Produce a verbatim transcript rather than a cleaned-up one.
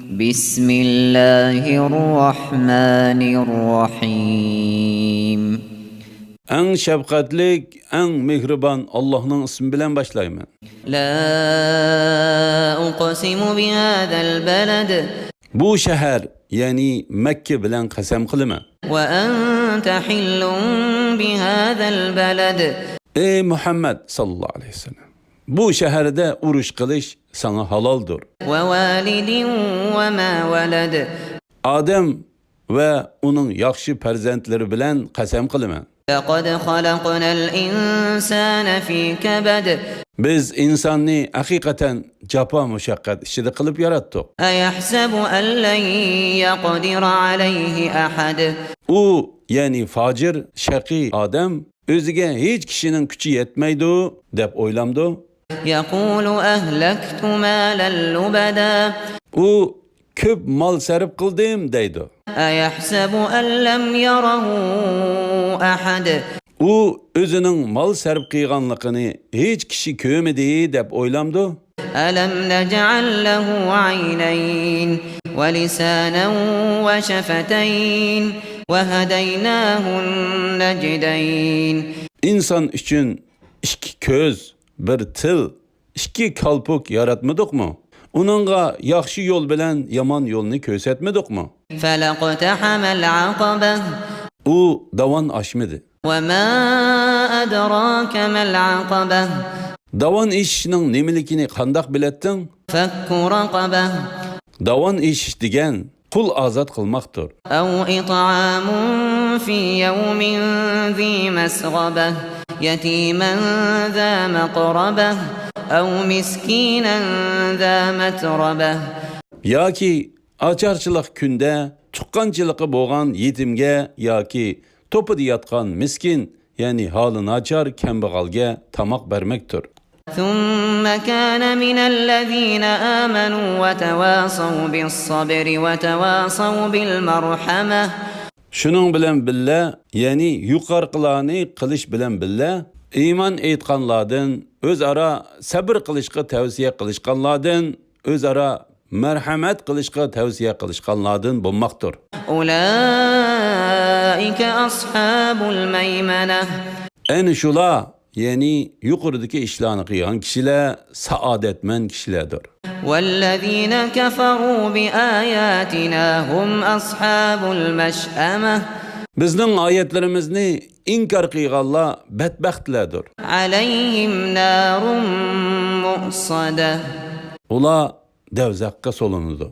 بسم الله الرحمن الرحيم. ئەڭ شەپقەتلىك، ئەڭ مېھرىبان ئاللاھنىڭ ئىسمى بىلەن باشلايمەن. لا أقسم بهذا البلد. بۇ شەھەر، يەنى مەككە بىلەن قەسەم قىلىمەن. وأنت حل بهذا البلد. ئەي مۇھەممەد ساللاللاھۇ ئەلەيھى ۋەسەللەم، بۇ شەھەردە ئۇرۇش قىلىش ساڭا ھالالدۇر. ووالد وما ولد. ئادەم ۋە ئۇنىڭ ياخشى پەرزەنتلىرى بىلەن قەسەم قىلىمەن. لقد خلقنا الإنسان في كبد. بىز ئىنساننى ھەقىقەتەن جاپا مۇشەققەت ئىچىدە قىلىپ ياراتتۇق. أيحسب أن لن يقدر عليه أحد. ئۇ، يەنى فاجىر، شەقىي ئادەم ئۆزىگە ھېچ كىشىنىڭ كۈچى يەتمەيدۇ دەپ ئويلامدۇ؟ يقول أهلكت مالا لبدا. ئۇ، كۆپ مال سەرپ قىلدىم دەيدۇ. أيحسب أن لم يره أحد. ئۇ ئۆزىنىڭ مال سەرپ قىلغانلىقىنى ھېچ كىشى كۆرمىدى دەپ ئويلامدۇ؟ ألم نجعل له عينين ولسانا وشفتين وهديناه النجدين. ئىنسان ئۈچۈن ئىككى كۆز، بىر تىل، ئىككى كالپۇك ياراتمىدۇقمۇ؟ ئۇنىڭغا ياخشى يول بىلەن يامان يولنى كۆرسەتمىدۇقمۇ؟ فلا اقتحم العقبة. ئۇ داۋان ئاشمىدى. وما أدراك ما العقبة. داۋان ئېشىشنىڭ نېمىلىكىنى قانداق بىلەتتىڭ؟ فك رقبة. داۋان ئېشىش دېگەن قۇل ئازاد قىلماقتۇر. أو إطعام في يوم ذي مسغبة يتيما ذا مقربة أو مسكينا ذا متربة. ياكى ئاچارچىلىق كۈندە تۇغقانچىلىقى بولغان يېتىمگە ياكى توپىدا ياتقان مىسكىن، يەنى ھالى ناچار كەمبەغەلگە تاماق بەرمەكتۇر. ثم كان من الذين آمنوا وتواصوا بالصبر وتواصوا بالمرحمة. شۇنىڭ بىلەن بىللە، يەنى يۇقىرىقىلارنى قىلىش بىلەن بىللە، ئىمان ئېيتقانلاردىن، ئۆزئارا سەبر قىلىشقا تەۋسىيە قىلىشقانلاردىن، ئۆزئارا مەرھەمەت قىلىشقا تەۋسىيە قىلىشقانلاردىن بولماقتۇر. أولئك أصحاب الميمنة. ئەنە شۇلار، يەنى يۇقىرىدىكى ئىشلارنى قىلغان كىشىلەر سائادەتمەن كىشىلەردۇر. والذين كفروا بآياتنا هم أصحاب المشأمة. بىزنىڭ ئايەتلىرىمىزنى ئىنكار قىلغانلار بەتبەختلەردۇر. عليهم نار مؤصدة. ئۇلار دەۋزەخكە سولىنىدۇ.